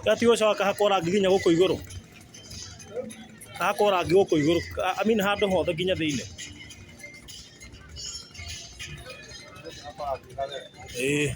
Gati ũcio akahakwo rangi nginya gũkũ igũrũ. Ahakwo rangi gũkũ igũrũ. I mean handũ hothe nginya thĩinĩ. Ĩĩ.